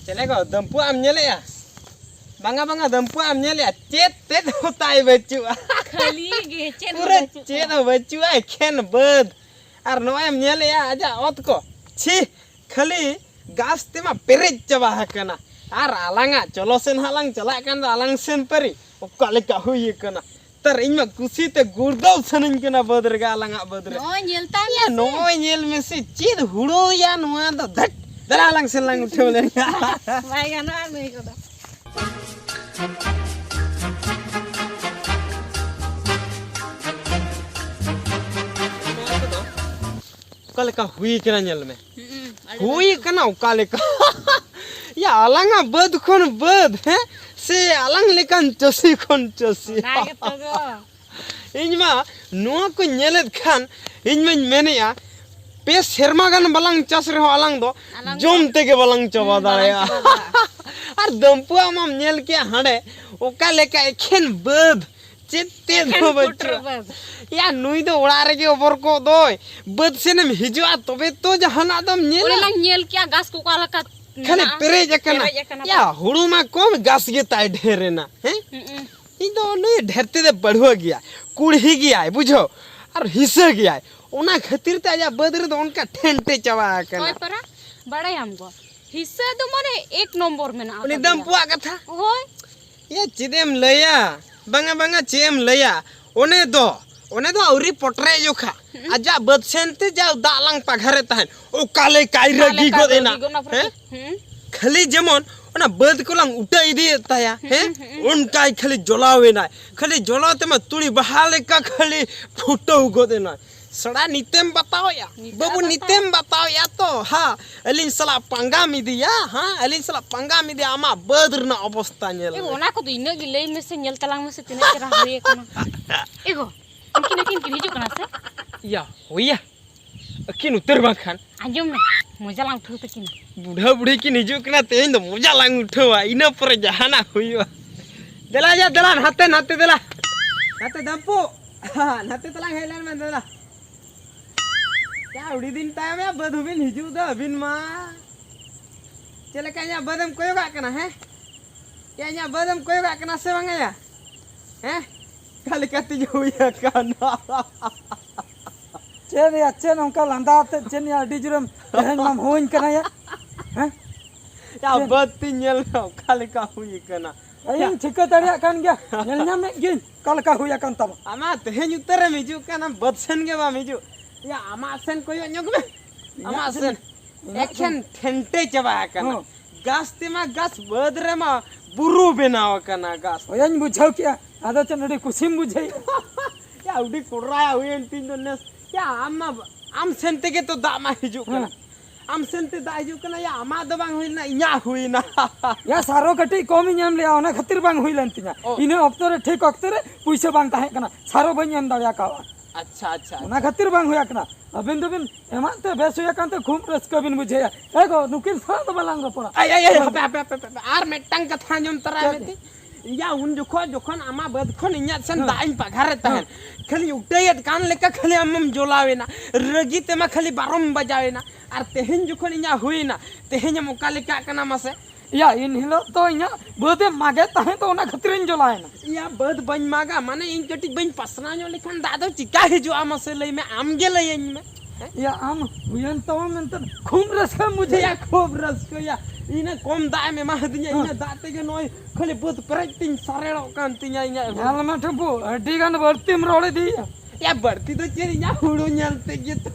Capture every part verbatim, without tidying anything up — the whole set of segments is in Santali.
ᱪᱮᱞᱮ ᱜᱚ, ᱫᱟᱹᱢᱯᱩᱣᱟᱜ ᱮᱢ ᱧᱮᱞᱮᱜᱼᱟ? ᱵᱟᱝᱟ, ᱵᱟᱝᱟ, ᱫᱟᱹᱢᱯᱩᱣᱟᱜ ᱮᱢ ᱧᱮᱞᱮᱜᱼᱟ? ᱪᱮᱫ ᱛᱮᱫ ᱦᱚᱸ ᱛᱟᱭ ᱵᱟᱹᱪᱩᱜᱼᱟ᱾ ᱠᱷᱟᱹᱞᱤ ᱜᱮ, ᱪᱮᱫ ᱦᱚᱸ ᱯᱩᱨᱟᱹ ᱵᱟᱹᱪᱩᱜ ᱪᱮᱫ ᱠᱟᱫᱟ᱾ ᱦᱚᱸ ᱵᱟᱹᱪᱩᱜᱼᱟ, ᱮᱠᱷᱮᱱ ᱵᱟᱹᱫᱽ᱾ ᱟᱨ ᱱᱚᱜᱼᱚᱭ ᱮᱢ ᱧᱮᱞᱮᱜᱼᱟ ᱟᱡᱟᱜ ᱚᱛ ᱠᱚ? ᱪᱷᱤ, ᱠᱷᱟᱹᱞᱤ ᱜᱷᱟᱥ ᱛᱮᱢᱟ ᱯᱮᱨᱮᱡ ᱪᱟᱵᱟ ᱟᱠᱟᱱᱟ᱾ ᱟᱨ ᱟᱞᱟᱝᱟᱜ ᱪᱚᱞᱚ ᱥᱮᱱ ᱦᱟᱸᱜ ᱞᱟᱝ ᱪᱟᱞᱟᱜ ᱠᱟᱱ ᱫᱚ, ᱟᱞᱟᱝ ᱥᱮᱱ ᱯᱟᱹᱨᱤ ᱚᱠᱟ ᱞᱮᱠᱟ ᱦᱩᱭ ᱟᱠᱟᱱᱟ᱾ ᱛᱟᱨ ᱤᱧ ᱢᱟ ᱠᱩᱥᱤ ᱛᱮ ᱜᱩᱲᱫᱟᱹᱣ ᱥᱟᱱᱟᱧ ᱠᱟᱱᱟ ᱵᱟᱹᱫᱽ ᱨᱮᱜᱮ, ᱟᱞᱟᱝᱟᱜ ᱵᱟᱹᱫᱽ ᱨᱮ᱾ ᱱᱚᱜᱼᱚᱭ ᱧᱮᱞ ᱛᱟᱭ ᱭᱟ, ᱢᱮᱥᱮ᱾ ᱱᱚᱜᱼᱚᱭ ᱧᱮᱞ ᱢᱮᱥᱮ, ᱪᱮᱫ ᱦᱩᱲᱩᱭᱟ ᱱᱚᱣᱟ ᱫᱚ, ᱫᱷᱟᱹᱴ᱾ ᱫᱮᱞᱟ ᱟᱞᱟᱝ ᱥᱮᱱ ᱞᱟᱝ ᱩᱴᱷᱟᱹᱣ ᱞᱮᱱ ᱜᱮ᱾ ᱵᱟᱭ ᱜᱟᱱᱚᱜᱼᱟ ᱱᱩᱭ ᱠᱚᱫᱚ᱾ ᱚᱠᱟ ᱞᱮᱠᱟ ᱦᱩᱭ ᱠᱟᱱᱟ ᱧᱮᱞ ᱢᱮ᱾ ᱦᱩᱸ, ᱟᱹᱰᱤ ᱦᱩᱭ ᱢᱚᱡᱽ᱾ ᱠᱟᱱᱟ ᱚᱠᱟ ᱞᱮᱠᱟ? ᱭᱟ, ᱟᱞᱟᱝᱟᱜ ᱵᱟᱹᱫᱽ ᱠᱷᱚᱱ ᱵᱟᱹᱫᱽ, ᱦᱮᱸ? ᱥᱮ ᱟᱞᱟᱝ ᱞᱮᱠᱟᱱ ᱪᱟᱹᱥᱤ ᱠᱷᱚᱱ ᱪᱟᱹᱥᱤ? ᱚᱱᱟ ᱜᱮᱛᱚ ᱜᱚ᱾ ᱤᱧ ᱢᱟ ᱱᱚᱣᱟ ᱠᱚᱧ ᱧᱮᱞᱮᱫ ᱠᱷᱟᱱ, ᱤᱧ ᱢᱟᱧ ᱢᱮᱱᱮᱫᱼᱟ, ᱯᱮ ᱥᱮᱨᱢᱟ ᱜᱟᱱ ᱵᱟᱞᱟᱝ ᱪᱟᱥ ᱨᱮᱦᱚᱸ ᱟᱞᱟᱝ ᱫᱚ ᱟᱞᱟᱝ ᱡᱚᱢ ᱫᱚ ᱛᱮᱜᱮ ᱵᱟᱞᱟᱝ ᱪᱟᱵᱟ ᱦᱩᱸ, ᱵᱟᱞᱟᱝ ᱫᱟᱲᱮᱭᱟᱜᱼᱟ᱾ ᱪᱟᱵᱟ ᱫᱟᱲᱮᱭᱟᱜᱼᱟ᱾ ᱟᱨ ᱫᱟᱹᱢᱯᱩᱣᱟᱜ ᱢᱟᱢ ᱧᱮᱞ ᱠᱮᱜᱼᱟ ᱦᱟᱸᱰᱮ, ᱚᱠᱟ ᱞᱮᱠᱟ ᱮᱠᱷᱮᱱ ᱵᱟᱹᱫᱽ, ᱪᱮᱫ ᱛᱮᱫ ᱮᱠᱷᱮᱱ ᱦᱚᱸ ᱯᱩᱴᱩᱨ ᱵᱟᱹᱪᱩᱜᱼᱟ᱾ ᱵᱟᱹᱫᱽ᱾ ᱭᱟ, ᱱᱩᱭ ᱫᱚ ᱚᱲᱟᱜ ᱨᱮᱜᱮ ᱚᱵᱚᱨ ᱠᱚᱜ ᱫᱚᱭ᱾ ᱵᱟᱹᱫᱽ ᱥᱮᱱᱮᱢ ᱦᱤᱡᱩᱜᱼᱟ ᱛᱚᱵᱮ ᱛᱚ ᱡᱟᱦᱟᱱᱟᱜ ᱫᱚᱢ ᱧᱮᱞᱟ᱾ ᱚᱸᱰᱮ ᱞᱟᱝ ᱧᱮᱞ ᱠᱮᱜᱼᱟ ᱜᱷᱟᱥ ᱠᱚ ᱚᱠᱟ ᱞᱮᱠᱟ ᱠᱷᱟᱹᱞᱤ ᱢᱮᱱᱟᱜᱼᱟ᱾ ᱯᱮᱨᱮᱡ ᱟᱠᱟᱱᱟ᱾ ᱯᱮᱨᱮᱡ ᱟᱠᱟᱱᱟ᱾ ᱭᱟ, ᱦᱩᱲᱩ ᱢᱟ ᱠᱚᱢ, ᱜᱷᱟᱥ ᱜᱮ ᱛᱟᱭ ᱰᱷᱮᱨ ᱮᱱᱟ᱾ ᱦᱮᱸ? ᱦᱩᱸ᱾ ᱤᱧ ᱫᱚ ᱱᱩᱭ ᱰᱷᱮᱨ ᱛᱮᱫᱚ ᱵᱟᱹᱲᱦᱩᱣᱟᱹ ᱜᱮᱭᱟ, ᱠᱩᱲᱦᱤ ᱜᱮᱭᱟᱭ, ᱵᱩᱡᱷᱟᱹᱣ, ᱟᱨ ᱦᱤᱥᱟᱹ ᱜᱮᱭᱟᱭ᱾ ᱚᱱᱟ ᱠᱷᱟᱹᱛᱤᱨ ᱛᱮ ᱟᱡᱟᱜ ᱵᱟᱹᱫᱽ ᱨᱮᱫᱚ ᱚᱱᱠᱟ ᱴᱷᱮᱱᱴᱮ ᱪᱟᱵᱟ ᱟᱠᱟᱱᱟ᱾ ᱦᱳᱭ ᱯᱟᱨᱟ, ᱵᱟᱲᱟᱭᱟᱢ ᱜᱚ, ᱦᱤᱥᱟᱹ ᱫᱚ ᱢᱟᱱᱮ ᱮᱠ ᱱᱚᱢᱵᱚᱨ ᱢᱮᱱᱟᱜᱼᱟ ᱩᱱᱤ ᱛᱟᱵᱚᱱᱟ᱾ ᱫᱟᱹᱢᱯᱩᱣᱟᱜ ᱠᱟᱛᱷᱟ᱾ ᱦᱳᱭ᱾ ᱭᱟ, ᱪᱮᱫ ᱮᱢ ᱞᱟᱹᱭᱟ? ᱵᱟᱝᱟ, ᱵᱟᱝᱟ, ᱪᱮᱫ ᱮᱢ ᱞᱟᱹᱭᱟ? ᱚᱱᱮ ᱫᱚ, ᱚᱱᱮ ᱫᱚ ᱟᱹᱣᱨᱤ ᱯᱚᱴᱨᱮ ᱡᱚᱠᱷᱟ᱾ ᱦᱩᱸ᱾ ᱟᱡᱟᱜ ᱵᱟᱹᱫᱽ ᱥᱮᱱ ᱛᱮ ᱡᱟ ᱫᱟᱜ ᱞᱟᱝ ᱯᱟᱜᱷᱟᱨᱮᱫ ᱛᱟᱦᱮᱸᱫ, ᱚᱠᱟ ᱞᱮᱠᱟᱭ ᱚᱠᱟ ᱨᱟᱹᱜᱤ ᱞᱮᱠᱟᱭ ᱜᱚᱫ ᱮᱱᱟ᱾ ᱨᱟᱹᱜᱤ ᱜᱚᱫ ᱮᱱᱟ, ᱦᱮᱸ? ᱦᱩᱸ᱾ ᱠᱷᱟᱹᱞᱤ ᱡᱮᱢᱚᱱ ᱚᱱᱟ ᱵᱟᱹᱫᱽ ᱠᱚᱞᱟᱝ ᱩᱴᱟᱹ ᱤᱫᱤᱭᱮᱫ ᱛᱟᱭᱟ, ᱦᱩᱸ, ᱦᱮᱸ? ᱦᱩᱸ, ᱦᱩᱸ᱾ ᱚᱱᱠᱟᱭ ᱠᱷᱟᱹᱞᱤ ᱡᱚᱞᱟᱣ ᱮᱱᱟᱭ᱾ ᱠᱷᱟᱹᱞᱤ ᱡᱚᱞᱟᱣ ᱛᱮᱢᱟ ᱛᱩᱲᱤ ᱵᱟᱦᱟ ᱞᱮᱠᱟ ᱠᱷᱟᱹᱞᱤ ᱯᱷᱩᱴᱟᱹᱣ ᱜᱚᱫ ᱮᱱᱟᱭ᱾ ᱥᱮᱬᱟ ᱱᱤᱛᱮᱢ ᱵᱟᱛᱟᱣᱮᱜᱼᱟ? ᱱᱤᱛᱮᱢ ᱵᱟᱹᱵᱩ, ᱵᱟᱛᱟᱣ᱾ ᱱᱤᱛᱮᱢ ᱵᱟᱛᱟᱣᱮᱜᱼᱟ ᱛᱚ? ᱦᱟ, ᱟᱹᱞᱤᱧ ᱥᱟᱞᱟᱜ ᱯᱟᱸᱜᱟᱢ ᱤᱫᱤᱭᱟ, ᱦᱟ? ᱟᱹᱞᱤᱧ ᱥᱟᱞᱟᱜ ᱯᱟᱸᱜᱟᱢ ᱤᱫᱤᱭᱟ, ᱟᱢᱟᱜ ᱵᱟᱹᱫᱽ ᱨᱮᱱᱟᱜ ᱚᱵᱚᱥᱛᱟ ᱧᱮᱞ ᱮ, ᱢᱮ᱾ ᱚᱱᱟ ᱠᱚᱫᱚ ᱤᱱᱟᱹᱜ ᱜᱮ ᱞᱟᱹᱭ ᱢᱮᱥᱮ, ᱧᱮᱞ ᱛᱟᱞᱟᱝ ᱢᱮᱥᱮ ᱛᱤᱱᱟᱹᱜ ᱪᱮᱦᱨᱟ ᱦᱩᱭ ᱟᱠᱟᱱᱟ᱾ ᱮ ᱜᱚ, ᱩᱱᱠᱤᱱ ᱟᱹᱠᱤᱱ ᱠᱤᱱ ᱦᱤᱡᱩᱜ ᱠᱟᱱᱟ ᱥᱮ? ᱭᱟ, ᱦᱳᱭᱟ᱾ ᱟᱹᱠᱤᱱ ᱩᱛᱟᱹᱨ ᱵᱟᱝᱠᱷᱟᱱ᱾ ᱟᱸᱡᱚᱢ ᱢᱮ, ᱢᱚᱡᱟ ᱞᱟᱝ ᱩᱴᱷᱟᱹᱣ ᱛᱟᱹᱠᱤᱱᱟ᱾ ᱵᱩᱰᱷᱟᱹ ᱵᱩᱲᱦᱤ ᱠᱤᱱ ᱦᱤᱡᱩᱜ ᱠᱟᱱᱟ, ᱛᱮᱦᱮᱧ ᱫᱚ ᱢᱚᱡᱟ ᱞᱟᱝ ᱩᱴᱷᱟᱹᱣᱟ, ᱤᱱᱟᱹ ᱯᱚᱨᱮ ᱡᱟᱦᱟᱱᱟᱜ ᱦᱩᱭᱩᱜᱼᱟ᱾ ᱫᱮᱞᱟ ᱭᱟ, ᱫᱮᱞᱟ, ᱱᱟᱛᱮ, ᱱᱟᱛᱮ, ᱫᱮᱞᱟ᱾ ᱱᱟᱛᱮ, ᱫᱟᱢᱯᱩ᱾ ᱱᱟᱛᱮ ᱛᱟᱞᱟᱝ ᱦᱮᱡ ᱞᱮᱱ ᱢᱮ ᱫᱟᱫᱟ᱾ ᱭᱟ, ᱟᱹᱰᱤ ᱫᱤᱱ ᱛᱟᱭᱚᱢ ᱭᱟ ᱵᱟᱹᱫᱽ ᱦᱚᱸᱵᱤᱱ ᱦᱤᱡᱩᱜ ᱫᱚ ᱟᱹᱵᱤᱱ ᱢᱟ᱾ ᱪᱮᱫ ᱞᱮᱠᱟ ᱤᱧᱟᱹᱜ ᱵᱟᱹᱫᱽ ᱮᱢ ᱠᱚᱭᱚᱜᱟᱜ ᱠᱟᱱᱟ, ᱦᱮᱸ? ᱭᱟ, ᱤᱧᱟᱹᱜ ᱵᱟᱹᱫᱽ ᱮᱢ ᱠᱚᱭᱚᱜᱟᱜ ᱠᱟᱱᱟ ᱥᱮ ᱵᱟᱝᱟ ᱭᱟ? ᱦᱮᱸ? ᱚᱠᱟ ᱞᱮᱠᱟ ᱛᱤᱧ ᱦᱩᱭ ᱟᱠᱟᱱᱟ? ᱪᱮᱫ ᱭᱟ, ᱪᱮᱫ ᱚᱱᱠᱟ ᱞᱟᱸᱫᱟ ᱟᱛᱮᱫ ᱪᱮᱫ ᱭᱟ ᱟᱹᱰᱤ ᱡᱳᱨᱮᱢ ᱛᱮᱦᱮᱧ ᱢᱟᱢ ᱦᱩᱭᱟᱹᱧ ᱠᱟᱱᱟ ᱭᱟ? ᱦᱮᱸ? ᱭᱟ, ᱪᱮᱫ? ᱵᱟᱹᱫᱽ ᱛᱤᱧ ᱧᱮᱞ ᱢᱮ ᱚᱠᱟ ᱞᱮᱠᱟ ᱦᱩᱭ ᱟᱠᱟᱱᱟ᱾ ᱤᱧ ᱴᱷᱤᱠᱟᱹ ᱫᱟᱲᱮᱭᱟᱜ ᱠᱟᱱ ᱜᱮᱭᱟ, ᱧᱮᱞ ᱧᱟᱢᱮᱫ ᱜᱤᱭᱟᱹᱧ ᱚᱠᱟ ᱞᱮᱠᱟ ᱦᱩᱭ ᱟᱠᱟᱱ ᱛᱟᱢᱟ᱾ ᱟᱢᱟ ᱛᱮᱦᱮᱧ ᱩᱛᱟᱹᱨᱮᱢ ᱦᱤᱡᱩᱜ ᱠᱟᱱᱟ, ᱵᱟᱹᱫᱽ ᱥᱮᱱ ᱜᱮ ᱵᱟᱢ ᱦᱤᱡᱩᱜ᱾ ᱭᱟ, ᱟᱢᱟᱜ ᱥᱮᱱ ᱠᱚᱭᱚᱜ ᱧᱚᱜ ᱢᱮ᱾ ᱤᱧᱟᱹᱜ ᱟᱢᱟᱜ ᱥᱮᱱ, ᱥᱮᱱ, ᱤᱧᱟᱹᱜ ᱮᱠᱷᱮᱱ ᱥᱮᱱ᱾ ᱴᱷᱮᱱᱴᱮ ᱪᱟᱵᱟ ᱟᱠᱟᱱᱟ᱾ ᱦᱚᱸ᱾ ᱜᱷᱟᱥ ᱛᱮᱢᱟ ᱜᱷᱟᱥ, ᱵᱟᱹᱫᱽ ᱨᱮᱢᱟ ᱵᱩᱨᱩ ᱵᱮᱱᱟᱣ ᱟᱠᱟᱱᱟ ᱜᱷᱟᱥ᱾ ᱦᱳᱭᱟᱧ ᱵᱩᱡᱷᱟᱹᱣ ᱠᱮᱜᱼᱟ, ᱟᱫᱚ ᱪᱮᱫ ᱟᱹᱰᱤ ᱠᱩᱥᱤᱢ ᱵᱩᱡᱷᱟᱹᱣᱮᱫᱼᱟ? ᱭᱟ, ᱟᱹᱰᱤ ᱠᱚᱰᱨᱟᱭᱟ ᱦᱩᱭᱮᱱ ᱛᱤᱧ ᱫᱚ ᱱᱮᱥ᱾ ᱭᱟ, ᱟᱢ ᱢᱟ, ᱟᱢ ᱥᱮᱱ ᱛᱮᱜᱮ ᱛᱚ ᱫᱟᱜ ᱢᱟ ᱦᱤᱡᱩᱜ ᱠᱟᱱᱟ᱾ ᱦᱮᱸ᱾ ᱟᱢ ᱥᱮᱱ ᱛᱮ ᱫᱟᱜ ᱦᱤᱡᱩᱜ ᱠᱟᱱᱟ, ᱭᱟ, ᱟᱢᱟᱜ ᱫᱚ ᱵᱟᱝ ᱦᱩᱭ ᱞᱮᱱᱟ, ᱤᱧᱟᱜ ᱦᱩᱭᱱᱟ᱾ ᱭᱟ, ᱥᱟᱨᱚ ᱠᱟᱹᱴᱤᱡ ᱠᱚᱢᱤᱧ ᱮᱢ ᱞᱮᱜᱼᱟ, ᱚᱱᱟ ᱠᱷᱟᱹᱛᱤᱨ ᱵᱟᱝ ᱦᱩᱭ ᱞᱮᱱ ᱛᱤᱧᱟ᱾ ᱚ᱾ ᱤᱱᱟᱹ ᱚᱠᱛᱚ ᱨᱮ, ᱴᱷᱤᱠ ᱚᱠᱛᱚ ᱨᱮ ᱯᱩᱭᱥᱟᱹ ᱵᱟᱝ ᱛᱟᱦᱮᱸ ᱠᱟᱱᱟ, ᱥᱟᱨᱚ ᱵᱟᱹᱧ ᱮᱢ ᱫᱟᱲᱮ ᱟᱠᱟᱣᱟ᱾ ᱟᱪᱪᱷᱟ, ᱟᱪᱪᱷᱟ, ᱚᱱᱟ ᱟᱪᱪᱷᱟ᱾ ᱠᱷᱟᱹᱛᱤᱨ ᱵᱟᱝ ᱦᱩᱭ ᱟᱠᱟᱱᱟ᱾ ᱟᱹᱵᱤᱱ ᱫᱚᱵᱤᱱ ᱮᱢᱟᱜ ᱛᱮ ᱵᱮᱥ ᱦᱩᱭ ᱟᱠᱟᱱ ᱛᱮ ᱠᱷᱩᱵ ᱨᱟᱹᱥᱠᱟᱹ ᱵᱤᱱ ᱵᱩᱡᱷᱟᱹᱣᱮᱫᱼᱟ᱾ ᱮ ᱜᱚ, ᱱᱩᱠᱤᱱ ᱥᱟᱶ ᱫᱚ ᱵᱟᱞᱟᱝ ᱨᱚᱯᱚᱲᱟ᱾ ᱟᱭ, ᱟᱭ, ᱟᱭ, ᱦᱟᱯᱮ, ᱦᱟᱯᱮ, ᱦᱟᱯᱮ, ᱦᱟᱯᱮ, ᱟᱨ ᱢᱤᱫᱴᱟᱝ ᱠᱟᱛᱷᱟ ᱟᱸᱡᱚᱢ ᱛᱟᱨᱟᱭ ᱪᱮᱫ? ᱢᱮ ᱛᱤᱧ᱾ ᱭᱟ, ᱩᱱ ᱡᱚᱠᱷᱚᱱ, ᱡᱚᱠᱷᱚᱱ ᱟᱢᱟᱜ ᱵᱟᱹᱫᱽ ᱠᱷᱚᱱ ᱤᱧᱟᱹᱜ ᱥᱮᱱ ᱦᱮᱸ᱾ ᱫᱟᱜ ᱤᱧ ᱯᱟᱜᱷᱟᱨᱮᱫ ᱛᱟᱦᱮᱸᱫ, ᱦᱮᱸ᱾ ᱠᱷᱟᱹᱞᱤ ᱩᱴᱟᱹᱭᱮᱫ ᱠᱟᱱ ᱞᱮᱠᱟ ᱠᱷᱟᱹᱞᱤ ᱟᱢᱮᱢ ᱡᱚᱞᱟᱣᱮᱱᱟ, ᱨᱟᱹᱜᱤ ᱛᱮᱢᱟ ᱠᱷᱟᱹᱞᱤ ᱵᱟᱨᱚᱢ ᱵᱟᱡᱟᱣᱮᱱᱟ, ᱟᱨ ᱛᱮᱦᱮᱧ ᱡᱚᱠᱷᱚᱱ ᱤᱧᱟᱹᱜ ᱦᱩᱭᱮᱱᱟ, ᱛᱮᱦᱮᱧ ᱮᱢ ᱚᱠᱟ ᱞᱮᱠᱟᱜ ᱠᱟᱱᱟ ᱢᱟᱥᱮ? ᱭᱟ, ᱤᱱ ᱦᱤᱞᱳᱜ ᱫᱚ ᱤᱧᱟᱹᱜ ᱵᱟᱹᱫᱽ ᱮᱢ ᱢᱟᱜᱮᱫ ᱛᱟᱦᱮᱸᱫ ᱫᱚ, ᱚᱱᱟ ᱠᱷᱟᱹᱛᱤᱨᱤᱧ ᱡᱚᱞᱟᱭᱮᱱᱟ᱾ ᱭᱟ, ᱵᱟᱹᱫᱽ ᱵᱟᱹᱧ ᱢᱟᱜᱟ, ᱢᱟᱱᱮ ᱤᱧ ᱠᱟᱹᱴᱤᱡ ᱵᱟᱹᱧ ᱯᱟᱥᱱᱟᱣ ᱧᱚᱜ ᱞᱮᱠᱷᱟᱱ ᱫᱟᱜ ᱫᱚ ᱪᱤᱠᱟ ᱦᱤᱡᱩᱜᱼᱟ ᱢᱟᱥᱮ ᱞᱟᱹᱭ ᱢᱮ, ᱟᱢ ᱜᱮ ᱞᱟᱹᱭᱟᱹᱧ ᱢᱮ᱾ ᱦᱮᱸ? ᱭᱟ, ᱟᱢ ᱦᱩᱭᱮᱱ ᱛᱟᱢᱟ ᱢᱮᱱᱛᱮ ᱠᱷᱩᱵ ᱨᱟᱹᱥᱠᱟᱹᱢ ᱵᱩᱡᱷᱟᱹᱣᱟ᱾ ᱭᱟ, ᱠᱷᱩᱵ ᱨᱟᱹᱥᱠᱟᱹ ᱭᱟ, ᱤᱱᱟᱹ ᱠᱚᱢ ᱫᱟᱜ ᱮᱢ ᱮᱢᱟ ᱦᱟᱹᱫᱤᱧᱟ, ᱦᱮᱸ᱾ ᱤᱱᱟᱹ ᱫᱟᱜ ᱛᱮᱜᱮ ᱱᱚᱜᱼᱚᱭ ᱠᱷᱟᱹᱞᱤ ᱵᱟᱹᱫᱽ ᱯᱮᱨᱮᱡ ᱛᱤᱧ ᱥᱟᱨᱮᱲᱚᱜ ᱠᱟᱱ ᱛᱤᱧᱟ ᱤᱧᱟᱹᱜ᱾ ᱧᱮᱞ ᱢᱮ ᱴᱷᱩᱢᱯᱩ, ᱟᱹᱰᱤ ᱜᱟᱱ ᱵᱟᱹᱲᱛᱤᱢ ᱨᱚᱲ ᱤᱫᱤᱭᱮᱜᱼᱟ᱾ ᱭᱟ, ᱵᱟᱹᱲᱛᱤ ᱫᱚ ᱪᱮᱫ, ᱤᱧᱟᱹᱜ ᱦᱩᱲᱩ ᱧᱮᱞ ᱛᱮᱜᱮ ᱛᱚ᱾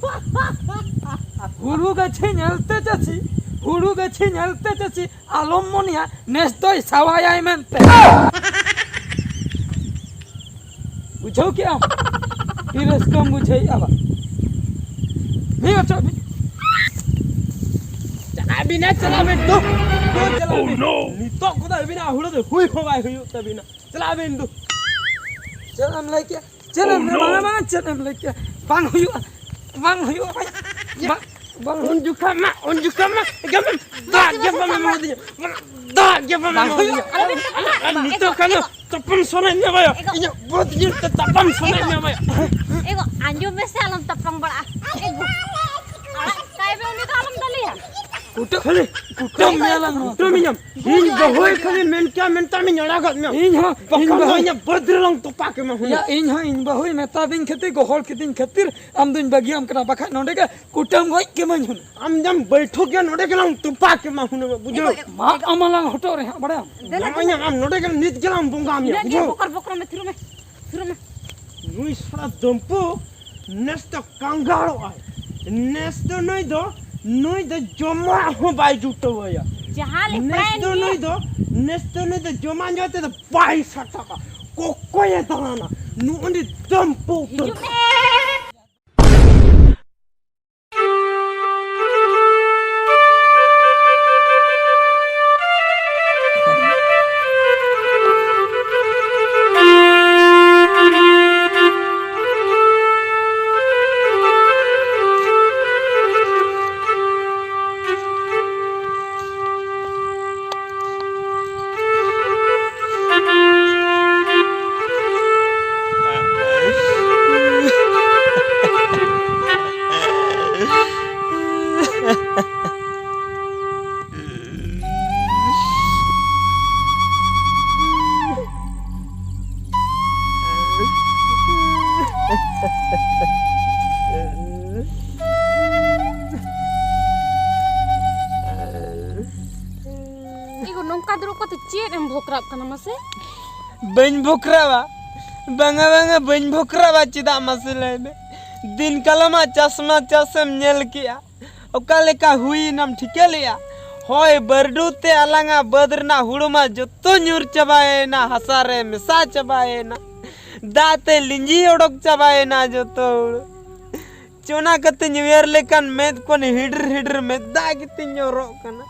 ᱦᱩᱲᱩ ᱜᱟᱹᱪᱷᱤ ᱧᱮᱞᱛᱮ ᱪᱟᱹᱥᱤ, ᱦᱩᱲᱩ ᱜᱟᱹᱪᱷᱤ ᱧᱮᱞᱛᱮ ᱪᱟᱹᱥᱤ, ᱟᱞᱚᱢ ᱢᱚᱱᱮᱭᱟ ᱱᱮᱥ ᱫᱚᱭ ᱥᱟᱣᱟᱭᱟᱭ ᱢᱮᱱᱛᱮ᱾ ᱵᱩᱡᱷᱟᱹᱣ ᱠᱮᱜᱼᱟᱢ? ᱟᱹᱰᱤ ᱨᱟᱹᱥᱠᱟᱹᱢ ᱵᱩᱡᱷᱟᱹᱣᱮᱫᱼᱟ ᱵᱟ? ᱢᱤᱫ ᱚᱪᱚᱜ ᱢᱤᱫ᱾ ᱪᱟᱞᱟᱜ ᱵᱤᱱ, ᱪᱟᱞᱟᱜ ᱵᱤᱱ, ᱫᱩ, ᱫᱩ, ᱪᱟᱞᱟᱜ ᱵᱤᱱ᱾ Oh, no! ᱱᱤᱛᱚᱜ ᱠᱚᱫᱚ ᱟᱹᱵᱤᱱᱟᱜ ᱦᱩᱲᱩ ᱫᱚ ᱦᱩᱭ ᱦᱚᱸ ᱵᱟᱭ ᱦᱩᱭᱩᱜ ᱛᱟᱹᱵᱤᱱᱟ᱾ ᱪᱟᱞᱟᱜ ᱵᱤᱱ, ᱫᱩ᱾ ᱪᱮᱫ ᱮᱢ ᱞᱟᱹᱭ ᱠᱮᱜᱼᱟ? ᱪᱮᱫ ᱮᱢ Oh, ᱞᱟᱹᱭ, no! ᱵᱟᱝᱟ, ᱵᱟᱝᱟ, ᱪᱮᱫ ᱮᱢ ᱞᱟᱹᱭ ᱠᱮᱜᱼᱟ? ᱵᱟᱝ ᱦᱩᱭᱩᱜᱼᱟ, ᱵᱟᱝ ᱦᱩᱭᱩᱜᱼᱟ, ᱵᱟᱝ᱾ ᱵᱟᱝ᱾ ᱵᱟᱝ᱾ ᱩᱱ ᱡᱚᱠᱷᱟ ᱢᱟ, ᱩᱱ ᱡᱚᱠᱷᱟ ᱢᱟ, ᱮᱠᱫᱚᱢ ᱫᱟᱜ ᱜᱮ ᱵᱟᱢ ᱮᱢᱟ ᱫᱤᱧᱟ᱾ ᱫᱟᱜ ᱜᱮ ᱵᱟᱢ ᱮᱢᱟ ᱫᱤᱧᱟ᱾ ᱟᱨ ᱱᱤᱛᱚᱜ ᱠᱷᱟᱱ ᱫᱚ ᱛᱟᱯᱟᱢ ᱥᱟᱱᱟᱭᱮᱫ ᱢᱮᱭᱟ ᱵᱟᱭᱟ᱾ ᱤᱧᱟᱹᱜ ᱵᱟᱹᱫᱽ ᱧᱮᱞ ᱛᱮ ᱛᱟᱯᱟᱢ ᱥᱟᱱᱟᱭᱮᱫ ᱢᱮᱭᱟ ᱵᱟᱭᱟ᱾ ᱮᱜᱳ, ᱟᱸᱡᱚᱢ ᱢᱮᱥᱮ, ᱟᱞᱚᱢ ᱛᱟᱯᱟᱢ ᱵᱟᱲᱟᱜᱼᱟ᱾ ᱮᱜᱳ, ᱟᱲᱟᱜ ᱠᱟᱭ ᱢᱮ, ᱩᱱᱤ ᱫᱚ ᱟᱞᱚᱢ ᱫᱟᱞᱮᱭᱟ᱾ ᱠᱩᱴᱟᱹᱢ, ᱠᱷᱟᱹᱞᱤ ᱠᱩᱴᱟᱹᱢ ᱧᱮᱞᱟᱢ ᱱᱚᱣᱟ᱾ ᱠᱩᱴᱟᱹᱢ ᱤᱧᱟᱢ᱾ ᱤᱧ ᱵᱟᱹᱦᱩᱭ ᱠᱷᱟᱹᱞᱤ ᱢᱮᱱ ᱠᱮᱭᱟ, ᱢᱮᱱᱛᱟᱢ ᱤᱧ ᱟᱲᱟᱜᱟᱫ ᱢᱮᱭᱟ᱾ ᱤᱧ ᱦᱚᱸ, ᱵᱟᱠᱷᱟᱱ ᱤᱧ ᱫᱚ ᱵᱟᱹᱦᱩ ᱤᱧᱟᱹᱜ ᱵᱟᱹᱫᱽ ᱨᱮᱞᱟᱝ ᱛᱚᱯᱟ ᱠᱮᱢᱟ ᱦᱩᱱᱟᱹᱝ᱾ ᱭᱟ, ᱤᱧ ᱦᱚᱸ ᱤᱧ ᱵᱟᱹᱦᱩᱭ ᱢᱮᱛᱟᱫᱤᱧ ᱠᱷᱟᱹᱛᱤᱨ, ᱜᱚᱦᱚᱲ ᱠᱤᱫᱤᱧ ᱠᱷᱟᱹᱛᱤᱨ ᱟᱢ ᱫᱩᱧ ᱵᱟᱹᱜᱤᱭᱟᱢ ᱠᱟᱱᱟ, ᱵᱟᱠᱷᱟᱡ ᱱᱚᱰᱮ ᱜᱮ ᱠᱩᱴᱟᱹᱢ ᱜᱚᱡ ᱠᱮᱢᱟᱹᱧ ᱦᱩᱱᱟᱹᱝ᱾ ᱟᱢ ᱡᱟᱢ ᱵᱟᱹᱭᱴᱷᱩᱠ ᱜᱮᱭᱟ, ᱱᱚᱰᱮ ᱜᱮᱞᱟᱝ ᱛᱚᱯᱟ ᱠᱮᱢᱟ ᱦᱩᱱᱟᱹᱝ, ᱵᱩᱡᱷᱟᱹᱣ? ᱮᱜᱳ, ᱮᱜᱳ, ᱢᱟ ᱮᱜᱳ᱾ ᱟᱢ ᱞᱟᱝ ᱦᱚᱴᱚᱜ ᱨᱮ ᱦᱟᱸᱜ, ᱵᱟᱲᱟᱭᱟᱢ? ᱫᱮᱞᱟ, ᱱᱚᱜᱼᱚᱭ ᱫᱮᱞᱟ᱾ ᱟᱢ ᱱᱚᱰᱮ ᱜᱮ ᱱᱤᱛ ᱜᱮᱞᱟᱝ ᱵᱚᱸᱜᱟ ᱢᱮᱭᱟ, ᱤᱱᱟᱹᱜ ᱜᱮ ᱵᱩᱡᱷᱟᱹᱣ? ᱵᱚᱠᱚᱨ ᱵᱚᱠᱚᱨ ᱢᱮ, ᱛᱷᱤᱨᱚᱜ ᱢᱮ, ᱛᱷᱤᱨᱚᱜ ᱢᱮ᱾ ᱱᱩᱭ ᱥᱟᱞᱟ ᱫᱚᱢᱯᱩ ᱱᱮᱥ ᱫᱚ ᱠᱟᱸᱜᱟᱲᱚᱜ ᱟᱭ᱾ ᱱᱮᱥ ᱫᱚ ᱱᱩᱭ ᱫᱚ, ᱱᱩᱭ ᱫᱚ ᱡᱚᱢᱟᱜ ᱦᱚᱸ ᱵᱟᱭ ᱡᱩᱴᱟᱹᱣᱟᱭᱟ᱾ ᱡᱟᱦᱟᱸ ᱱᱮᱥ ᱞᱮᱠᱟᱭᱮᱱ ᱫᱚ ᱜᱮ᱾ ᱱᱩᱭ ᱫᱚ, ᱱᱮᱥ ᱫᱚ ᱱᱩᱭ ᱫᱚ ᱡᱚᱢᱟᱜ ᱧᱩᱣᱟᱜ ᱛᱮᱫᱚ ᱵᱟᱭ ᱥᱟᱴᱟᱜᱼᱟ᱾ ᱠᱚᱠᱚᱭᱮ ᱫᱟᱬᱟᱱᱟ᱾ ᱱᱩᱜᱼᱩ ᱱᱩᱭ ᱫᱚᱢᱯᱩ ᱩᱛᱟᱹᱨ᱾ ᱦᱤᱡᱩᱜ ᱢᱮ᱾ ᱮᱜᱳ, ᱱᱚᱝᱠᱟ ᱫᱩᱲᱩᱵ ᱠᱟᱛᱮ ᱪᱮᱫ ᱮᱢ ᱵᱷᱚᱠᱨᱟᱜ ᱠᱟᱱᱟ ᱢᱟᱥᱮ? ᱵᱟᱹᱧ ᱵᱷᱚᱠᱨᱟᱣᱟ, ᱵᱟᱝᱟ, ᱵᱟᱝᱟ, ᱵᱟᱹᱧ ᱵᱷᱚᱠᱨᱟᱣᱟ᱾ ᱪᱮᱫᱟᱜ ᱢᱟᱥᱮ ᱞᱟᱹᱭ ᱢᱮ? ᱫᱤᱱ ᱠᱟᱞᱚᱢᱟᱜ ᱪᱟᱥ ᱢᱟ ᱪᱟᱥ ᱮᱢ ᱧᱮᱞ ᱠᱮᱜᱼᱟ, ᱚᱠᱟ ᱞᱮᱠᱟ ᱦᱩᱭᱮᱱᱟᱢ ᱴᱷᱤᱠᱟᱹ ᱞᱮᱜᱼᱟ? ᱦᱚᱭ ᱵᱟᱹᱨᱰᱩ ᱛᱮ ᱟᱞᱟᱝᱟᱜ ᱵᱟᱹᱫᱽ ᱨᱮᱱᱟᱜ ᱦᱩᱲᱩ ᱢᱟ ᱡᱚᱛᱚ ᱧᱩᱨ ᱪᱟᱵᱟᱭᱮᱱᱟ, ᱦᱟᱥᱟ ᱨᱮ ᱢᱮᱥᱟ ᱪᱟᱵᱟᱭᱮᱱᱟ, ᱫᱟᱜ ᱛᱮ ᱞᱤᱸᱡᱤ ᱚᱰᱚᱠ ᱪᱟᱵᱟᱭᱮᱱᱟ ᱡᱚᱛᱚ ᱦᱩᱲᱩ᱾ ᱪᱚᱱᱟ ᱠᱟᱛᱮᱧ ᱩᱭᱦᱟᱹᱨ ᱞᱮᱠᱷᱟᱱ ᱢᱮᱫ ᱠᱷᱚᱱ ᱦᱤᱰᱤᱨ ᱦᱤᱰᱤᱨ ᱢᱮᱫ ᱫᱟᱜ ᱜᱮᱛᱤᱧ ᱡᱚᱨᱚᱜ ᱠᱟᱱᱟ᱾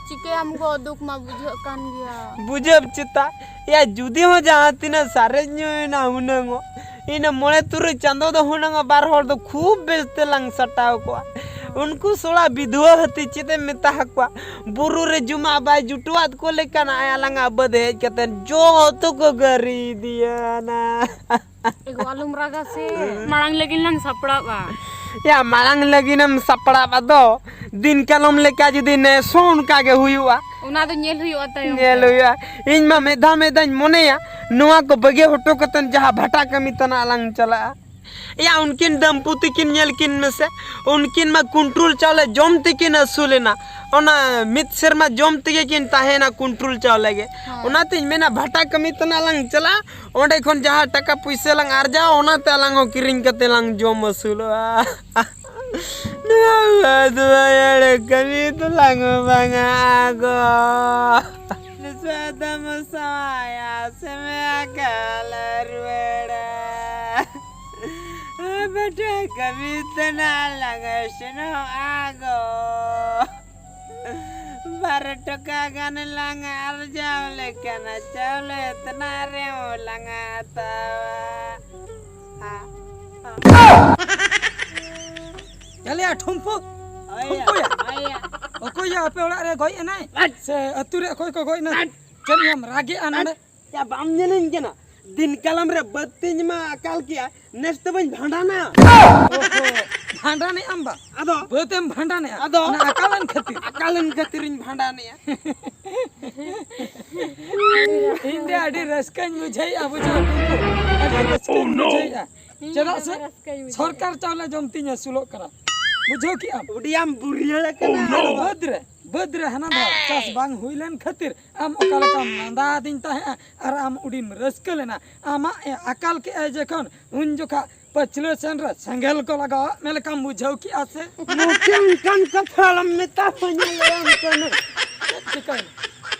ᱪᱤᱠᱟᱹᱭᱟᱢ ᱜᱚ, ᱫᱩᱠ ᱢᱟ ᱵᱩᱡᱷᱟᱹᱜ ᱠᱟᱱ ᱜᱮᱭᱟ᱾ ᱵᱩᱡᱷᱟᱹᱣ ᱪᱮᱛᱟ? ᱮᱭᱟ, ᱡᱩᱫᱤ ᱦᱚᱸ ᱡᱟᱦᱟᱸ ᱛᱤᱱᱟᱹᱜ ᱥᱟᱨᱮᱡ ᱧᱚᱜ ᱮᱱᱟ ᱦᱩᱱᱟᱹᱝ ᱚᱜ, ᱤᱱᱟᱹ ᱢᱚᱬᱮ ᱛᱩᱨᱩᱭ ᱪᱟᱸᱫᱚ ᱫᱚ ᱦᱩᱱᱟᱹᱝ ᱚᱜ ᱵᱟᱨ ᱦᱚᱲ ᱫᱚ ᱠᱷᱩᱵ ᱵᱮᱥ ᱛᱮᱞᱟᱝ ᱥᱟᱴᱟᱣ ᱠᱚᱜᱼᱟ᱾ ᱩᱱᱠᱩ ᱥᱚᱲᱟ ᱵᱤᱫᱷᱩᱣᱟᱹ ᱦᱟᱹᱛᱤ ᱪᱮᱫ ᱮᱢ ᱢᱮᱛᱟ ᱟᱠᱚᱣᱟ? ᱵᱩᱨᱩ ᱨᱮ ᱡᱚᱢᱟᱜ ᱵᱟᱭ ᱡᱩᱴᱩᱣᱟᱫ ᱠᱚ ᱞᱮᱠᱟᱱ ᱟᱭ ᱟᱞᱟᱝᱟᱜ ᱵᱟᱹᱫ ᱦᱮᱡ ᱠᱟᱛᱮ ᱡᱚᱛᱚ ᱠᱚ ᱜᱟᱹᱨᱤ ᱤᱫᱤᱭᱟᱱᱟ᱾ ᱮᱜᱳ, ᱟᱞᱚᱢ ᱨᱟᱜᱟ ᱥᱮ᱾ ᱢᱟᱲᱟᱝ ᱞᱟᱹᱜᱤᱫ ᱞᱟᱝ ᱥᱟᱯᱲᱟᱜᱼᱟ᱾ ᱭᱟ, ᱢᱟᱲᱟᱝ ᱞᱟᱹᱜᱤᱫ ᱮᱢ ᱥᱟᱯᱲᱟᱜ ᱟᱫᱚ, ᱫᱤᱱ ᱠᱟᱞᱚᱢ ᱞᱮᱠᱟ ᱡᱩᱫᱤ ᱱᱮᱥ ᱦᱚᱸ ᱚᱱᱠᱟ ᱜᱮ ᱦᱩᱭᱩᱜᱼᱟ᱾ ᱚᱱᱟ ᱫᱚ ᱧᱮᱞ ᱦᱩᱭᱩᱜᱼᱟ ᱛᱟᱭᱚᱢ ᱧᱮᱞ ᱛᱮ᱾ ᱦᱩᱭᱩᱜᱼᱟ᱾ ᱤᱧ ᱢᱟ ᱢᱤᱫ ᱫᱷᱟᱣ ᱢᱤᱫ ᱫᱷᱟᱣᱧ ᱢᱚᱱᱮᱭᱟ, ᱱᱚᱣᱟ ᱠᱚ ᱵᱟᱹᱜᱤ ᱦᱚᱴᱚ ᱠᱟᱛᱮ ᱡᱟᱦᱟᱸ ᱵᱷᱟᱴᱟ ᱠᱟᱹᱢᱤ ᱛᱟᱱᱟᱜ ᱞᱟᱝ ᱪᱟᱞᱟᱜᱼᱟ᱾ ᱭᱟ, ᱩᱱᱠᱤᱱ ᱫᱟᱢᱯᱩᱛᱤ ᱠᱤᱱ ᱧᱮᱞ ᱠᱤᱱ ᱢᱮᱥᱮ, ᱩᱱᱠᱤᱱ ᱢᱟ ᱠᱩᱱᱴᱨᱩᱞ ᱪᱟᱣᱞᱮ ᱡᱚᱢ ᱛᱮᱠᱤᱱ ᱟᱹᱥᱩᱞᱮᱱᱟ, ᱚᱱᱟ ᱢᱤᱫ ᱥᱮᱨᱢᱟ ᱡᱚᱢ ᱛᱮᱜᱮ ᱠᱤᱱ ᱛᱟᱦᱮᱸᱭᱮᱱᱟ ᱠᱩᱱᱴᱨᱩᱞ ᱪᱟᱣᱞᱮ ᱜᱮ᱾ ᱦᱮᱸ᱾ ᱚᱱᱟᱛᱤᱧ ᱢᱮᱱᱟ, ᱵᱷᱟᱴᱟ ᱠᱟᱹᱢᱤ ᱛᱟᱱᱟᱜ ᱞᱟᱝ ᱪᱟᱞᱟᱜᱼᱟ, ᱚᱸᱰᱮ ᱠᱷᱚᱱ ᱡᱟᱦᱟᱸ ᱴᱟᱠᱟ ᱯᱩᱭᱥᱟᱹ ᱞᱟᱝ ᱟᱨᱡᱟᱣᱟ, ᱚᱱᱟᱛᱮ ᱟᱞᱟᱝ ᱦᱚᱸ ᱠᱤᱨᱤᱧ ᱠᱟᱛᱮ ᱞᱟᱝ ᱡᱚᱢ ᱟᱹᱥᱩᱞᱚᱜᱼᱟ᱾ ᱱᱚᱣᱟ ᱵᱟᱹᱫᱽ ᱵᱟᱹᱭᱦᱟᱹᱲ ᱠᱟᱹᱢᱤ ᱫᱚᱞᱟᱝ ᱵᱟᱝᱟ ᱜᱚ᱾ ᱱᱤᱥᱣᱟ ᱫᱚᱢ ᱥᱟᱶᱟᱭᱟ ᱥᱮᱢᱮ ᱟᱠᱟᱞ ᱨᱩᱣᱟᱹᱲᱟ᱾ ᱵᱮᱴᱟ ᱠᱟᱹᱢᱤ ᱛᱮᱱᱟ ᱞᱟᱝ ᱥᱮᱱᱚᱜᱼᱟ ᱜᱚ᱾ ᱵᱟᱨ ᱴᱟᱠᱟ ᱜᱟᱱ ᱞᱟᱝ ᱟᱨᱡᱟᱣ ᱞᱮᱠᱷᱟᱱ ᱪᱟᱣᱞᱮ ᱛᱮᱱᱟᱜ ᱨᱮᱦᱚᱸ ᱞᱟᱝ ᱦᱟᱛᱟᱣᱟ᱾ ᱪᱟᱞᱮᱭᱟ ᱴᱷᱩᱢᱯᱩ᱾ ᱳᱭᱟ, ᱴᱷᱩᱢᱯᱩᱭᱟ᱾ ᱳᱭᱟ᱾ ᱚᱠᱚᱭᱭᱟ ᱟᱯᱮ ᱚᱲᱟᱜ ᱨᱮ ᱜᱚᱡ ᱮᱱᱟᱭ? ᱟᱪ᱾ ᱥᱮ ᱟᱹᱛᱩ ᱨᱮ ᱚᱠᱚᱭ ᱠᱚ ᱜᱚᱡ ᱮᱱᱟ? ᱟᱪ᱾ ᱪᱮᱫ ᱮᱢ ᱨᱟᱜᱮᱜᱼᱟ ᱱᱚᱰᱮ? ᱟᱪ᱾ ᱪᱟ, ᱵᱟᱢ ᱧᱮᱞᱤᱧ ᱠᱟᱱᱟ? ᱫᱤᱱ ᱠᱟᱞᱚᱢ ᱨᱮ ᱵᱟᱹᱫᱽ ᱛᱤᱧ ᱢᱟ ᱟᱠᱟᱞ ᱠᱮᱜᱼᱟ, ᱱᱮᱥ ᱫᱚ ᱵᱟᱹᱧ ᱵᱷᱟᱸᱰᱟᱱᱟ᱾ ᱳᱦᱳ, ᱵᱷᱟᱸᱰᱟᱱᱮᱜ ᱟᱢ ᱵᱟ? ᱟᱫᱚ? ᱵᱟᱹᱫᱽ ᱮᱢ ᱵᱷᱟᱸᱰᱟᱱᱮᱜᱼᱟ? ᱟᱫᱚ? ᱚᱱᱟ ᱟᱠᱟᱞᱮᱱ ᱠᱷᱟᱹᱛᱤᱨ? ᱟᱠᱟᱞᱮᱱ ᱠᱷᱟᱹᱛᱤᱨᱤᱧ ᱵᱷᱟᱸᱰᱟᱱᱮᱜᱼᱟ᱾ ᱤᱧ ᱫᱚ ᱟᱹᱰᱤ ᱨᱟᱹᱥᱠᱟᱹᱧ ᱵᱩᱡᱷᱟᱹᱣᱮᱜᱼᱟ, ᱵᱩᱡᱷᱟᱹᱣ ᱴᱷᱤᱠ ᱜᱮ᱾ ᱟᱹᱰᱤ ᱨᱟᱹᱥᱠᱟᱹᱧ ᱵᱩᱡᱷᱟᱹᱣᱮᱜᱼᱟ᱾ ᱤᱧ ᱪᱮᱫᱟᱜ ᱦᱚᱸ ᱥᱮ ᱨᱟᱹᱥᱠᱟᱹᱧ ᱵᱩᱡᱷᱟᱹᱣᱮᱜᱼᱟ᱾ ᱥᱚᱨᱠᱟᱨ ᱪᱟᱣᱞᱮ ᱡᱚᱢ ᱛᱤᱧ ᱟᱹᱥᱩᱞᱚᱜ ᱠᱟᱱᱟ᱾ ᱵᱩᱡᱷᱟᱹᱣ ᱠᱮᱜᱼᱟᱢ? ᱩᱰᱤᱭᱟᱢ ᱵᱩᱨᱭᱟᱹᱲ ᱟᱠᱟᱱᱟ᱾ ᱟᱫᱚ ᱵᱟᱹᱫᱽ ᱨᱮ, ᱵᱟᱹᱫᱽ ᱨᱮ ᱦᱟᱱᱟ ᱫᱷᱟᱣ ᱪᱟᱥ ᱵᱟᱝ ᱦᱩᱭ ᱞᱮᱱ ᱠᱷᱟᱹᱛᱤᱨ ᱟᱢ ᱚᱠᱟ ᱞᱮᱠᱟᱢ ᱞᱟᱸᱫᱟ ᱟᱹᱫᱤᱧ ᱛᱟᱦᱮᱸᱜᱼᱟ ᱟᱨ ᱟᱢ ᱩᱰᱤᱢ ᱨᱟᱹᱥᱠᱟᱹ ᱞᱮᱱᱟ᱾ ᱟᱢᱟᱜ ᱮ ᱟᱠᱟᱞ ᱠᱮᱜᱼᱟᱭ ᱡᱚᱠᱷᱚᱱ, ᱩᱱ ᱡᱚᱠᱷᱟ ᱯᱟᱹᱪᱷᱞᱟᱹ ᱥᱮᱱ ᱨᱮ ᱥᱮᱸᱜᱮᱞ ᱠᱚ ᱞᱟᱜᱟᱣᱟᱜ ᱢᱮ ᱞᱮᱠᱟᱢ ᱵᱩᱡᱷᱟᱹᱣ ᱠᱮᱜᱼᱟ ᱥᱮ? ᱱᱚᱝᱠᱟᱱ ᱠᱟᱛᱷᱟ ᱟᱞᱚᱢ ᱢᱮᱛᱟ ᱠᱚᱣᱟ, ᱧᱮᱞ ᱞᱮᱭᱟᱢ ᱠᱟᱹᱱᱟᱹᱧ᱾ ᱪᱮᱫ ᱪᱤᱠᱟᱹᱭᱮᱱᱟ?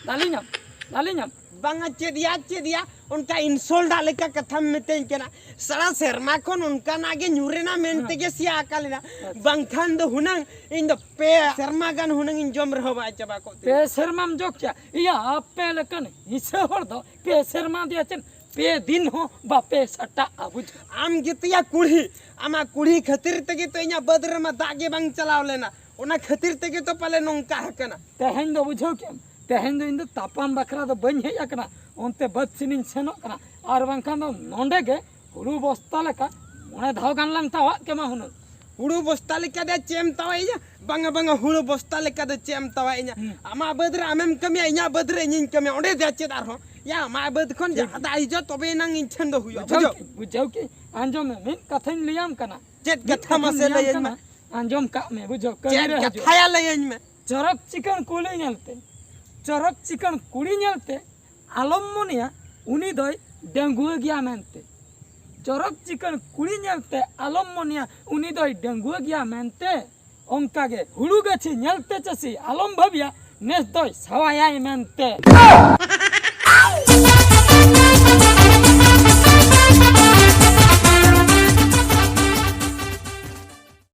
ᱫᱟᱞᱤᱧᱟᱢ, ᱫᱟᱞᱤᱧᱟᱢ᱾ ᱵᱟᱝᱟ, ᱪᱮᱫ ᱭᱟ, ᱪᱮᱫ ᱭᱟ? ᱚᱱᱠᱟ insult ᱟᱜ ᱞᱮᱠᱟ ᱠᱟᱛᱷᱟᱢ ᱢᱤᱛᱟᱹᱧ ᱠᱟᱱᱟ᱾ ᱥᱟᱨᱟ ᱥᱮᱨᱢᱟ ᱠᱷᱚᱱ ᱚᱱᱠᱟᱱᱟᱜ ᱜᱮ ᱧᱩᱨ ᱮᱱᱟ ᱢᱮᱱ ᱦᱮᱸ᱾ ᱛᱮᱜᱮ ᱥᱮᱭᱟ ᱟᱠᱟᱞ ᱮᱱᱟ᱾ ᱟᱪᱪᱷᱟ᱾ ᱵᱟᱝᱠᱷᱟᱱ ᱫᱚ ᱦᱩᱱᱟᱹᱝ ᱤᱧ ᱫᱚ ᱯᱮ ᱥᱮᱨᱢᱟ ᱜᱟᱱ ᱦᱩᱱᱟᱹᱝ ᱤᱧ ᱡᱚᱢ ᱨᱮᱦᱚᱸ ᱵᱟᱭ ᱪᱟᱵᱟ ᱠᱚᱜ ᱛᱤᱧᱟ᱾ ᱯᱮ ᱥᱮᱨᱢᱟᱢ ᱡᱚᱜ ᱠᱮᱭᱟ? ᱤᱭᱟ, ᱟᱯᱮ ᱞᱮᱠᱟᱱ ᱦᱤᱸᱥᱟᱹ ᱦᱚᱲ ᱫᱚ ᱯᱮ ᱥᱮᱨᱢᱟ ᱫᱮᱭᱟ ᱪᱮᱫ ᱯᱮ ᱫᱤᱱ ᱦᱚᱸ ᱵᱟᱯᱮ ᱥᱟᱴᱟᱜᱼᱟ, ᱵᱩᱡᱷᱟᱹᱣ᱾ ᱟᱢ ᱜᱮᱛᱚᱭᱟ ᱠᱩᱲᱦᱤ, ᱟᱢᱟᱜ ᱠᱩᱲᱦᱤ ᱠᱷᱟᱹᱛᱤᱨ ᱛᱮᱜᱮ ᱛᱚ ᱤᱧᱟᱹᱜ ᱵᱟᱹᱫᱽ ᱨᱮᱢᱟ ᱫᱟᱜ ᱜᱮ ᱵᱟᱝ ᱪᱟᱞᱟᱣ ᱞᱮᱱᱟ, ᱚᱱᱟ ᱠᱷᱟᱹᱛᱤᱨ ᱛᱮᱜᱮ ᱛᱚ ᱯᱟᱞᱮ ᱱᱚᱝᱠᱟ ᱟᱠᱟᱱᱟ᱾ ᱛᱮᱦᱮᱧ ᱫᱚ ᱵᱩᱡᱷᱟᱹᱣ ᱠᱮᱫ ᱟᱢ, ᱛᱮᱦᱮᱧ ᱫᱚ ᱤᱧ ᱫᱚ ᱛᱟᱯᱟᱢ ᱵᱟᱠᱷᱨᱟ ᱫᱚ ᱵᱟᱹᱧ ᱦᱮᱡ ᱟᱠᱟᱱᱟ, ᱚᱱᱛᱮ ᱵᱟᱹᱫᱽ ᱥᱮᱱᱤᱧ ᱥᱮᱱᱚᱜ ᱠᱟᱱᱟ, ᱟᱨ ᱵᱟᱝᱠᱷᱟᱱ ᱫᱚ ᱱᱚᱸᱰᱮ ᱜᱮ ᱦᱩᱲᱩ ᱵᱚᱥᱛᱟ ᱞᱮᱠᱟ ᱢᱚᱬᱮ ᱫᱷᱟᱣ ᱜᱟᱱ ᱞᱟᱝ ᱛᱟᱣᱟᱜ ᱠᱮᱢᱟ ᱦᱩᱱᱟᱹᱝ᱾ ᱦᱩᱲᱩ ᱵᱚᱥᱛᱟ ᱞᱮᱠᱟ ᱫᱚ ᱪᱮᱫ ᱮᱢ ᱛᱟᱣᱟᱜ ᱤᱧᱟ? ᱵᱟᱝᱟ, ᱵᱟᱝᱟ, ᱦᱩᱲᱩ ᱵᱚᱥᱛᱟ ᱞᱮᱠᱟ ᱫᱚ ᱪᱮᱫ ᱮᱢ ᱛᱟᱣᱟᱜ ᱤᱧᱟ? ᱦᱩᱸ᱾ ᱟᱢᱟᱜ ᱵᱟᱹᱫᱽ ᱨᱮ ᱟᱢᱮᱢ ᱠᱟᱹᱢᱤᱭᱟ, ᱤᱧᱟᱹᱜ ᱵᱟᱹᱫᱽ ᱨᱮ ᱤᱧᱤᱧ ᱠᱟᱹᱢᱤᱭᱟ, ᱚᱸᱰᱮ ᱫᱚ ᱪᱮᱫ ᱟᱨᱦᱚᱸ? ᱭᱟ, ᱟᱢᱟᱜ ᱵᱟᱹᱫᱽ ᱠᱷᱚᱱ ᱴᱷᱤᱠ ᱡᱟᱦᱟᱸ ᱫᱟᱜ ᱦᱤᱡᱩᱜᱼᱟ, ᱛᱚᱵᱮ ᱮᱱᱟᱝ ᱤᱧ ᱴᱷᱮᱱ ᱫᱚ ᱦᱩᱭᱩᱜᱼᱟ, ᱵᱩᱡᱷᱟᱹᱣ ᱵᱩᱡᱷᱟᱹᱣ? ᱠᱮ-, ᱵᱩᱡᱷᱟᱹᱣ ᱠᱮ, ᱟᱸᱡᱚᱢ ᱢᱮ, ᱢᱤᱫ ᱠᱟᱛᱷᱟᱧ ᱞᱟᱹᱭᱟᱢ ᱠᱟᱱᱟ᱾ ᱪᱮᱫ ᱢᱤᱫ ᱠᱟᱛᱷᱟ ᱠᱟᱛᱷᱟᱧ ᱢᱟᱥᱮ ᱞᱟᱹᱭᱟᱢ ᱞᱟᱹᱭᱟᱹᱧ ᱠᱟᱱᱟ, ᱢᱮ? ᱟᱸᱡᱚᱢ ᱠᱟᱜ ᱢᱮ, ᱵᱩᱡᱷᱟᱹᱣ, ᱪᱮᱫ ᱠᱟᱹᱢᱤ ᱨᱮ ᱦᱤᱡᱩᱜ᱾ ᱠᱟᱛᱷᱟᱭᱟ ᱞᱟᱹᱭᱟᱹᱧ ᱢᱮ? ᱪᱚᱨᱚᱠ ᱪᱤᱠᱟᱹᱬ ᱠᱩᱞᱤ ᱧᱮᱞᱛᱮ, ᱪᱚᱨᱚᱠ ᱪᱤᱠᱟᱹᱬ ᱠᱩᱲᱤ ᱧᱮᱞᱛᱮ ᱟᱞᱚᱢ ᱢᱚᱱᱮᱭᱟ ᱩᱱᱤ ᱫᱚᱭ ᱰᱟᱺᱜᱩᱣᱟᱹ ᱜᱮᱭᱟ ᱢᱮᱱᱛᱮ᱾ ᱪᱚᱨᱚᱠ ᱪᱤᱠᱟᱹᱬ ᱠᱩᱲᱤ ᱧᱮᱞᱛᱮ ᱟᱞᱚᱢ ᱢᱚᱱᱮᱭᱟ ᱩᱱᱤ ᱫᱚᱭ ᱰᱟᱺᱜᱩᱣᱟᱹ ᱜᱮᱭᱟ ᱢᱮᱱᱛᱮ᱾ ᱚᱱᱠᱟᱜᱮ ᱦᱩᱲᱩ ᱜᱟᱹᱪᱷᱤ ᱧᱮᱞᱛᱮ ᱪᱟᱹᱥᱤ ᱟᱞᱚᱢ ᱵᱷᱟᱹᱵᱤᱭᱟ ᱱᱮᱥ ᱫᱚᱭ ᱥᱟᱣᱟᱭᱟᱭ ᱢᱮᱱᱛᱮ᱾